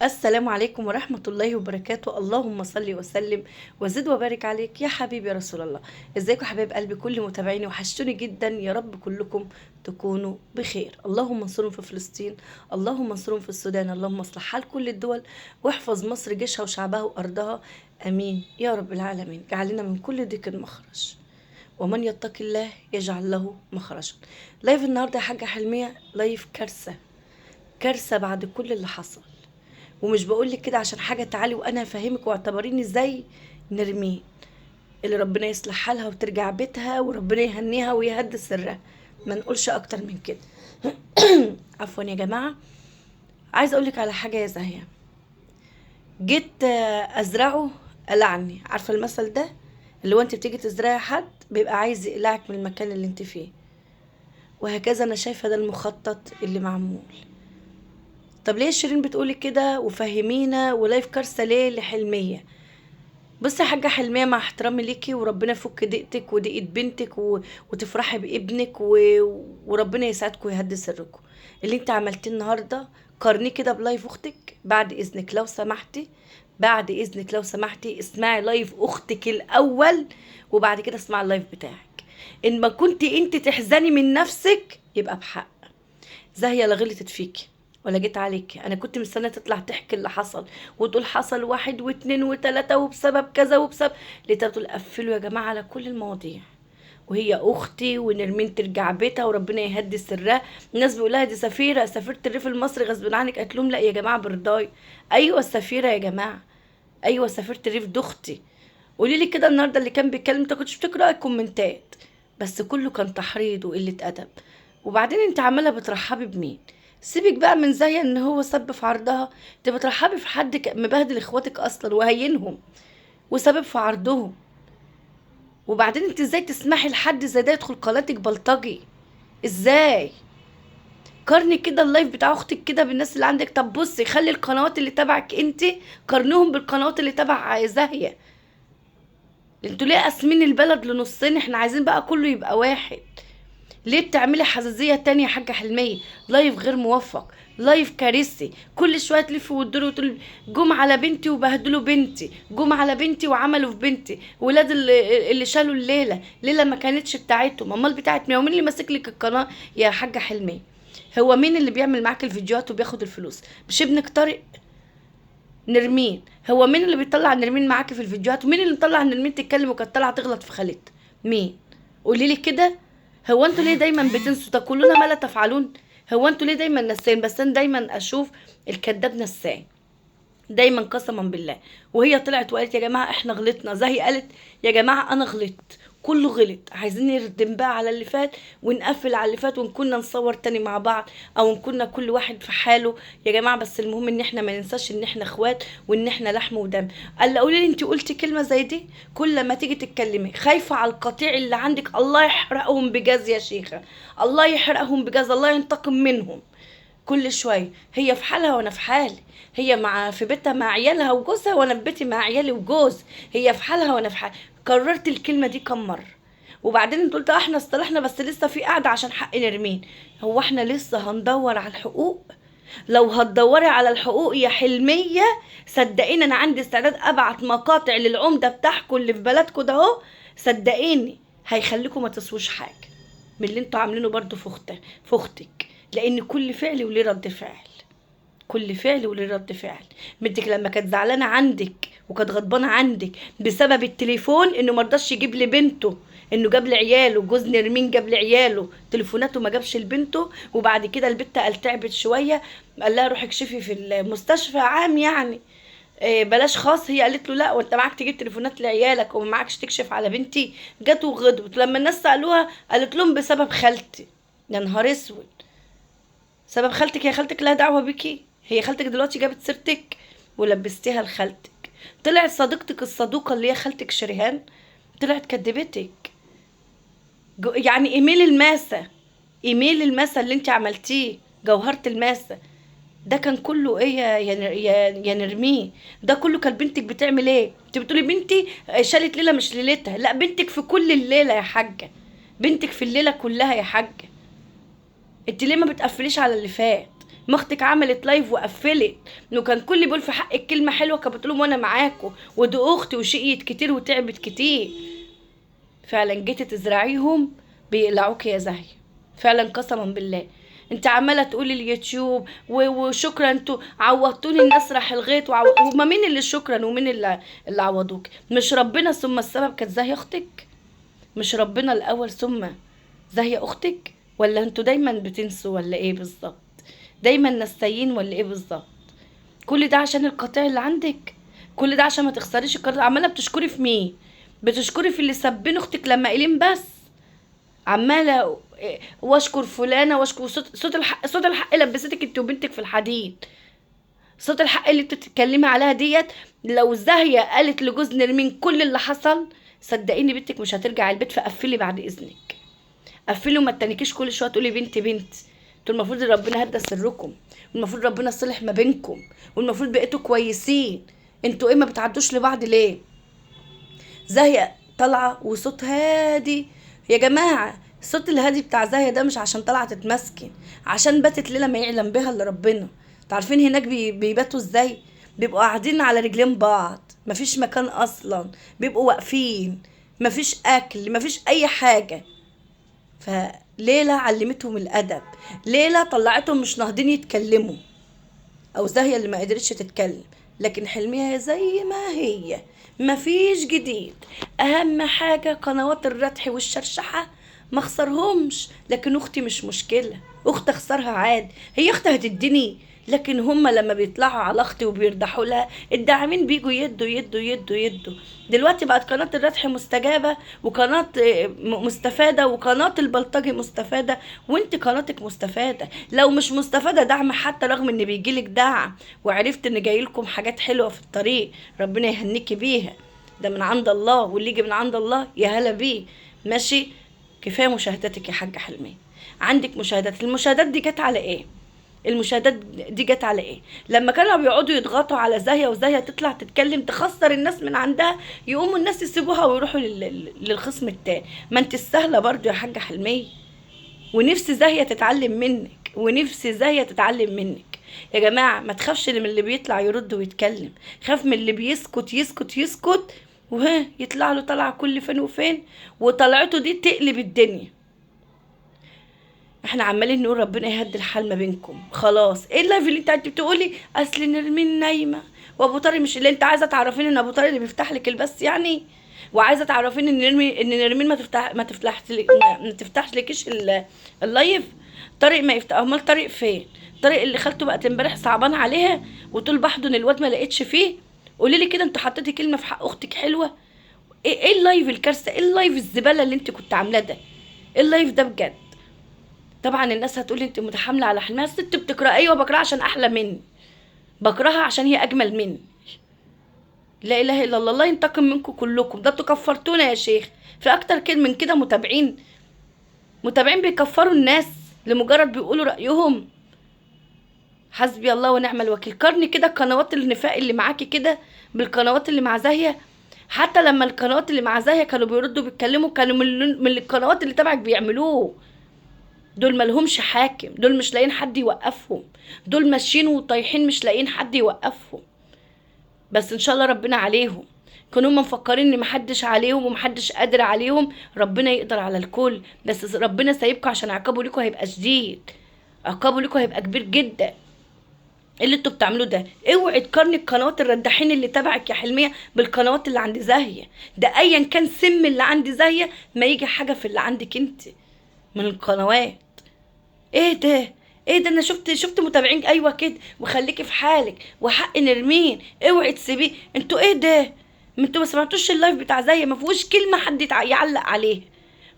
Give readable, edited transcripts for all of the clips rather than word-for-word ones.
السلام عليكم ورحمة الله وبركاته. اللهم صل وسلم وزد وبارك عليك يا حبيبي يا رسول الله. ازيكم حبايب قلبي كل متابعيني، وحشتوني جدا. يا رب كلكم تكونوا بخير. اللهم انصرهم في فلسطين، اللهم انصرهم في السودان، اللهم اصلح حال كل الدول واحفظ مصر جيشها وشعبها وأرضها، امين يا رب العالمين. اجعلنا من كل ضيق مخرج، ومن يتق الله يجعل له مخرجا. live النهارده يا حاجة حلمية live كارثة، كارثة بعد كل اللي حصل. ومش بقول لك كده عشان حاجة، تعالي وانا افهمك واعتبريني زي نرمين اللي ربنا يصلح حالها وترجع بيتها وربنا يهنيها ويهدي سرها، ما نقولش اكتر من كده. عفوا يا جماعة، عايزه اقول لك على حاجة يا زاهيه. جيت ازرعه قلعني، عارفه المثل ده اللي هو انت بتيجي تزرعي حد بيبقى عايز يقلعك من المكان اللي انت فيه، وهكذا. انا شايفه ده المخطط اللي معمول. طب ليه شيرين بتقولي كده وفهمينا و live كارثة ليه لحلميه؟ بصي يا حاجة حلميه، مع احترامي ليكي وربنا يفك ضيقتك وضيقه بنتك وتفرحي بابنك وربنا يسعدكم ويهدي سركم. اللي انت عملتيه النهارده قارنيه كده ب live اختك. بعد اذنك لو سمحتي، بعد اذنك لو سمحتي اسمعي live اختك الاول وبعد كده اسمعي ال live بتاعك. ان ما كنت انت تحزني من نفسك يبقى بحق. زاهيه لا غلطت فيكي ولا جيت عليك، انا كنت مستنيه تطلع تحكي اللي حصل وتقول حصل 1 و2 و3 وبسبب كذا وبسبب ليه. تقول قفلوا يا جماعة على كل المواضيع، وهي اختي ونرمين ترجع بيتها وربنا يهدي سرها. الناس بيقولها دي سفيره، سفيره الريف المصري غصب عنك. قالت لهم لا يا جماعة برضاي. ايوه السفيره يا جماعة، ايوه سفيره الريف دي اختي. قولي لي كده النهارده اللي كان بيتكلم انت كنتش بتقراي الكومنتات، بس كله كان تحريض وقلة ادب. وبعدين انت عماله بترحبي بمين؟ سيبك بقى من زي ان هو سب في عرضها، انت بترحبي في حد مبهدل اخواتك اصلا وهينهم وسبب في عرضهم. وبعدين انت ازاي تسمحي لحد زي ده يدخل قناتك بلطجي؟ ازاي؟ قارني كده ال live بتاع اختك كده بالناس اللي عندك. طب بصي، خلي القنوات اللي تبعك انت قارنيهم بالقنوات اللي تبع زاهيه. انتوا ليه قاسمين البلد لنصين؟ احنا عايزين بقى كله يبقى واحد. ليه بتعملي حزازيه تانية يا حاجة حلميه؟ live غير موفق، live كارثي، كل شوية تلف وتدور وتقول جم على بنتي وبهدلوا بنتي، جم على بنتي وعملوا في بنتي، ولاد اللي شالوا الليلة، ليلة ما كانتش بتاعتهم، امال بتاعت مين؟ ومين اللي ماسك لك القناة يا حاجة حلميه؟ هو مين اللي بيعمل معاك الفيديوهات وبياخد الفلوس؟ مش ابنك طارق؟ نرمين. هو مين اللي بيطلع نرمين معاكي في الفيديوهات؟ ومين اللي مطلع نرمين تتكلم وكانت طالعه تغلط في خالد؟ مين؟ قولي لي كده. هو انتوا ليه دايما بتنسوا؟ تقولون ما لا تفعلون. هو انتوا ليه دايما نساين؟ بس انا دايما اشوف الكذاب نساي دايما، قسما بالله. وهي طلعت وقالت يا جماعة احنا غلطنا، زي قالت يا جماعة انا غلطت، كله غلط، عايزين نردم بقى على اللي فات ونقفل على اللي فات، ونكون نصور تاني مع بعض او نكون كل واحد في حاله يا جماعة، بس المهم ان احنا ما ننساش ان احنا اخوات وان احنا لحم ودم. قال لي قولي لي انت قلتي كلمة زي دي؟ كل ما تيجي تتكلمي خايفة على القطيع اللي عندك، الله يحرقهم بجاز يا شيخه، الله يحرقهم بجاز، الله ينتقم منهم. كل شوية هي في حالها وانا في حالي، هي مع في بيتها مع عيالها وجوزها وانا في بيتي مع عيالي وجوز، هي في حالها وانا في حالي. كررت الكلمة دي كم مرة. وبعدين انت قلت احنا اصطلحنا بس لسه في قاعدة عشان حق نرمين. هو احنا لسه هندور على الحقوق؟ لو هتدوري على الحقوق يا حلميه صدقيني انا عندي استعداد ابعت مقاطع للعمده بتاعكم اللي في بلدكم ده اهو، صدقيني هيخليكم ما تسووش حاجة من اللي انتوا عاملينه برضو في اختك، لان كل فعل وليه رد فعل، كل فعل وليه رد فعل. بنتك لما كانت زعلانة عندك وكانت غضبانه عندك بسبب التليفون انه ما رضاش يجيب لبنته، انه جاب لعياله، جوز نرمين جاب لعياله تليفوناته ما جابش لبنته. وبعد كده البت قال تعبت شوية، قال لها روحي اكشفي في المستشفى عام يعني، بلاش خاص. هي قالت له لا، وانت معاك تجيب تليفونات لعيالك وما معاكش تكشف على بنتي. جت وغضبت لما الناس سالوها قالت لهم بسبب خالتي. يا نهار اسود، سبب خالتك؟ يا خالتك لها دعوه بيكي؟ هي خالتك دلوقتي جابت سيرتك ولبستيها لخالتك. طلعت صديقتك الصدوقه اللي هي خالتك شريهان طلعت كدبتك. يعني ايميل الماسة، ايميل الماسة اللي انت عملتيه جوهره الماسة ده كان كله ايه يا نرميه؟ ده كله كان بنتك بتعمل ايه؟ انت بتقولي بنتي شالت ليلة مش ليلتها، لا بنتك في كل الليلة يا حاجة، بنتك في الليلة كلها يا حاجة. انت ليه ما بتقفليش على اللي فات؟ ما اختك عملت live وقفلت، انه كان كل بيقول في حقك كلمة حلوة كانت بتقول وانا معاكم، ودي اختي وشقيت كتير وتعبت كتير. فعلا جيتي تزرعيهم بيقلعوك يا زاهيه، فعلا قسما بالله. انت عماله تقولي اليوتيوب وشكرا انتوا عوضتوني الناس راح الغيط هما مين اللي شكرا ومين اللي عوضوك؟ مش ربنا ثم السبب كانت زاهيه اختك؟ مش ربنا الاول ثم زاهيه اختك؟ ولا انتوا دايما بتنسوا ولا ايه بالظبط؟ دايما نسيين ولا ايه بالظبط؟ كل ده عشان القطيع اللي عندك، كل ده عشان ما تخسريش القطيع. عماله بتشكري في مين؟ بتشكري في اللي سبين اختك لما قايلين بس، عماله واشكر فلانه واشكر صوت الحق. صوت الحق لبستك انت وبنتك في الحديد. صوت الحق اللي انت بتتكلمي عليها ديت، لو زاهيه قالت لجوز نرمين كل اللي حصل، صدقيني بنتك مش هترجع البيت. فقفلي بعد اذنك، قفلي وما تتنكيش كل شوية تقولي بنتي بنت. انتوا المفروض ربنا هدى سركم، والمفروض ربنا صلح ما بينكم، والمفروض بقيتوا كويسين. انتوا ايه ما بتعدوش لبعض ليه؟ زاهيه طالعه وصوت هادي يا جماعة. الصوت الهادي بتاع زاهيه ده مش عشان طالعه تتمسكن، عشان باتت ليلة ما يعلم بها الا ربنا. انتوا عارفين هناك بيباتوا ازاي؟ بيبقوا قاعدين على رجلين بعض، مفيش مكان اصلا، بيبقوا واقفين، مفيش اكل، مفيش اي حاجة. فليلة علمتهم الادب، ليلة طلعتهم مش ناهضين يتكلموا، او زاهيه اللي ما قدرتش تتكلم. لكن حلميها زي ما هي، مفيش جديد. اهم حاجة قنوات الردح والشرشحه ما اخسرهمش، لكن اختي مش مشكلة، اختي اخسرها عادي، هي اختي هتديني. لكن هما لما بيطلعوا على اختي وبيردحوا لها، الداعمين بيجوا يدوا يدوا يدوا يدوا. دلوقتي بقت قناة الردح مستجابة، وقناة مستفادة، وقناة البلطجي مستفادة، وانت قناتك مستفادة. لو مش مستفادة دعم، حتى رغم ان بيجيلك دعم، وعرفت ان جايلكم حاجات حلوة في الطريق ربنا يهنيكي بيها، ده من عند الله، واللي يجي من عند الله يا هلا بيه. ماشي، كفاية مشاهداتك يا حاجة حلميه. عندك مشاهدات، المشاهدات دي جت على ايه؟ المشاهدات دي جت على ايه؟ لما كانوا بيقعدوا يضغطوا على زاهيه، وزاهيه تطلع تتكلم تخسر الناس من عندها، يقوموا الناس يسيبوها ويروحوا للخصم التاني. ما انت السهلة برضو يا حاجة حلميه. ونفسي زاهيه تتعلم منك، ونفسي زاهيه تتعلم منك. يا جماعة ما تخافش من اللي بيطلع يرد ويتكلم، خاف من اللي بيسكت يسكت يسكت وها يطلع له طلعه كل فين وفين، وطلعته دي تقلب الدنيا. احنا عمالين نقول ربنا يهدي الحال ما بينكم. خلاص، ايه ال live اللي انت بتقولي اصل نرمين نايمة وابو طارق مش اللي انت عايزه تعرفين ان ابو طارق اللي بيفتح لك البث يعني، وعايزه تعرفين ان نرمين ما تفتحش لكيش ال live. طارق ما يفتح، امال طارق فين؟ طارق اللي خالته بقت امبارح صعبان عليها وطول بحضن الواد ما لقيتش فيه. قولي لي كده، انت حطيتي كلمة في حق اختك حلوة؟ ايه ال live الكارثة؟ ايه ال live الزبالة اللي انت كنت عاملاه ده؟ ايه ال live ده بجد؟ طبعا الناس هتقولي انت متحامله على حلمها. الست بتقرا، ايوه بقراها عشان احلى مني، بكرهها عشان هي اجمل مني. لا اله الا الله، الله ينتقم منكم كلكم، ده انتوا كفرتونا يا شيخ. في اكتر كده من كده متابعين بيكفروا الناس لمجرد بيقولوا رايهم. حسبي الله ونعم الوكيل. قارني كده القنوات النفاق اللي معاكي كده بالقنوات اللي مع زاهيه. حتى لما القنوات اللي مع زاهيه كانوا بيردوا بيتكلموا، كانوا من القنوات اللي تبعك بيعملوه. دول مالهمش حاكم، دول مش لاقيين حد يوقفهم، دول ماشيين وطايحين مش لاقيين حد يوقفهم. بس ان شاء الله ربنا عليهم. كانوا هم مفكرين ان محدش عليهم ومحدش قادر عليهم، ربنا يقدر على الكل. بس ربنا سايبكم عشان عقابه لكم هيبقى شديد، عقابه لكم هيبقى كبير جدا. اللي انتوا بتعملوه ده، اوعي تقارني القنوات الرداحين اللي تبعك يا حلميه بالقنوات اللي عند زاهيه. ده ايا كان سم اللي عند زاهيه ما يجي حاجة في اللي عندك انت من القنوات. ايه ده؟ ايه ده؟ انا شفت متابعين. ايوه كده، وخليكي في حالك، وحق نرمين اوعي تسيبيه. انتوا ايه ده؟ ما انتوا ما سمعتوش ال live بتاع زاهيه، ما فيهوش كلمة حد يعلق عليها،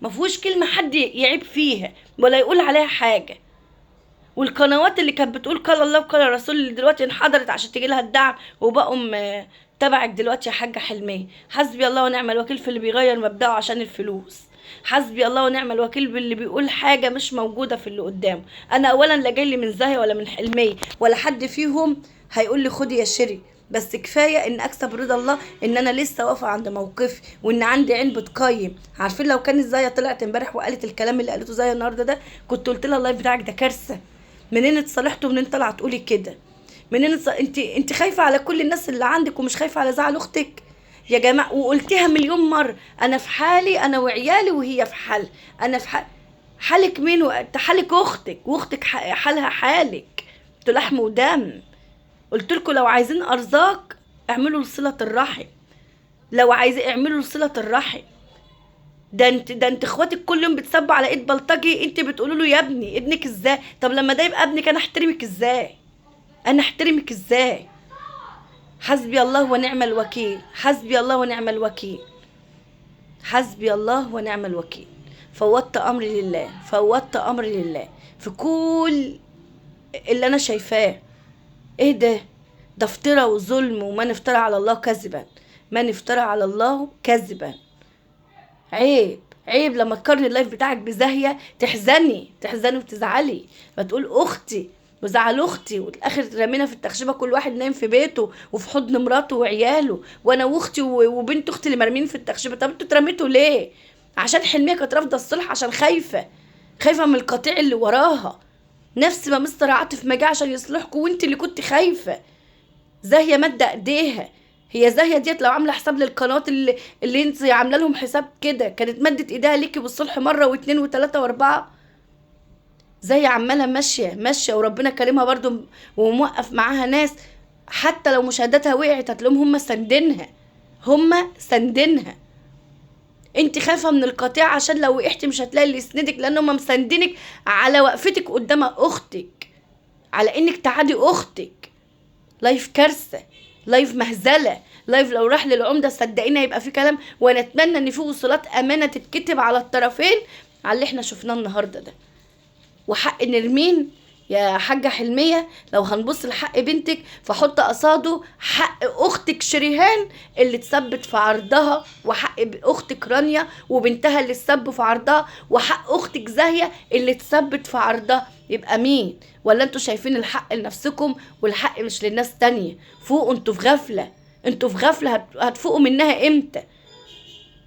ما فيهوش كلمة حد يعيب فيها ولا يقول عليها حاجة. والقنوات اللي كانت بتقول قال الله وقال الرسول اللي دلوقتي انحدرت عشان تجي لها الدعم وبقوا تبعك دلوقتي يا حاجة حلميه. حسبي الله ونعم الوكيل في اللي بيغير مبدأه عشان الفلوس. حسبي الله ونعم الوكيل باللي بيقول حاجة مش موجودة في اللي قدامه. انا اولا لا جاي لي من زاهيه ولا من حلميه ولا حد فيهم هيقول لي خدي يا شيري، بس كفاية ان اكسب رضا الله ان انا لسه واقفة عند موقفي وان عندي عين بتقيم. عارفين لو كانت زاهيه طلعت امبارح وقالت الكلام اللي قالته زاهيه النهارده ده، كنت قلت لها ال live بتاعك ده كارثة. منين اتصالحتوا؟ منين طالعه تقولي كده؟ منين انت خايفة على كل الناس اللي عندك ومش خايفة على زعل اختك يا جماعة؟ وقلتيها مليون مرة، انا في حالي انا وعيالي وهي في حال. انا في حالك مين؟ حالك اختك، واختك حالها حالك، انتوا لحم ودم. قلت لكم لو عايزين ارزاق اعملوا صله الرحم، لو عايزين اعملوا صله الرحم. ده انت اخواتك كل يوم بتسبوا على ايد بلطجي، انت بتقولوا له يا ابني ابنك ازاي؟ طب لما ده يبقى ابنك انا احترمك ازاي؟ انا احترمك ازاي؟ حسبي الله ونعم الوكيل، حسبي الله ونعم الوكيل، حسبي الله ونعم الوكيل. فوضت امري لله، فوضت امري لله في كل اللي انا شايفاه. ايه ده؟ ده افتراء وظلم، ومن افترى على الله كذبا، من افترى على الله كذبا. عيب عيب لما تقارني ال live بتاعك بزاهية، تحزني تحزني وتزعلي، فتقول اختي وزعل اختي، والاخر رمينا في التخشبه كل واحد نايم في بيته وفي حضن مراته وعياله، وانا واختي وبنت اختي اللي مرمين في التخشبه. طب انتوا اترميتوا ليه؟ عشان حلميه كانت رافضه الصلح، عشان خايفة، خايفة من القطيع اللي وراها. نفس ما مستر عاطف ما جه عشان يصلحكوا وانت اللي كنت خايفة. زاهيه مادة ايديها، هي زاهيه ديت لو عامله حساب للقنوات اللي انت عامله لهم حساب كده كانت مدت ايديها ليكي بالصلح مرة واثنين وثلاثة واربعة. زي عماله ماشية ماشية، وربنا كريمها برضو وموقف معاها ناس، حتى لو مشاهداتها وقعت هتلاقيهم هم ساندينها، هم ساندينها. انت خايفة من القطيع عشان لو وقعتي مش هتلاقي اللي يسندك، لان هم مساندينك على وقفتك قدام اختك، على انك تعادي اختك. live كارثة، live مهزله، live لو راح للعمده صدقيني هيبقى في كلام. وانا اتمنى ان في وصولات امانه تتكتب على الطرفين على اللي احنا شفناه النهارده ده. وحق نرمين يا حاجة حلمية، لو هنبص لحق بنتك فحط قصاده حق اختك شريهان اللي تثبت في عرضها، وحق اختك رانيا وبنتها اللي تثبت في عرضها، وحق اختك زاهية اللي تثبت في عرضها. يبقى مين؟ ولا انتوا شايفين الحق لنفسكم والحق مش للناس تانية؟ فوقوا، انتوا في غفلة، انتوا في غفلة، هتفوقوا منها امتى؟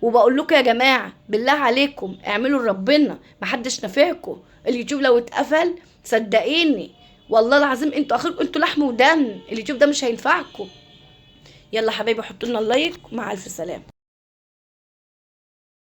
وبقول لكم يا جماعة بالله عليكم اعملوا لربنا، محدش نافعكم. اليوتيوب لو اتقفل صدقيني والله العظيم انتوا اخركم، انتوا لحم ودم، اليوتيوب ده مش هينفعكم. يلا حبايبي حطوا لنا ال like، مع الف سلامه.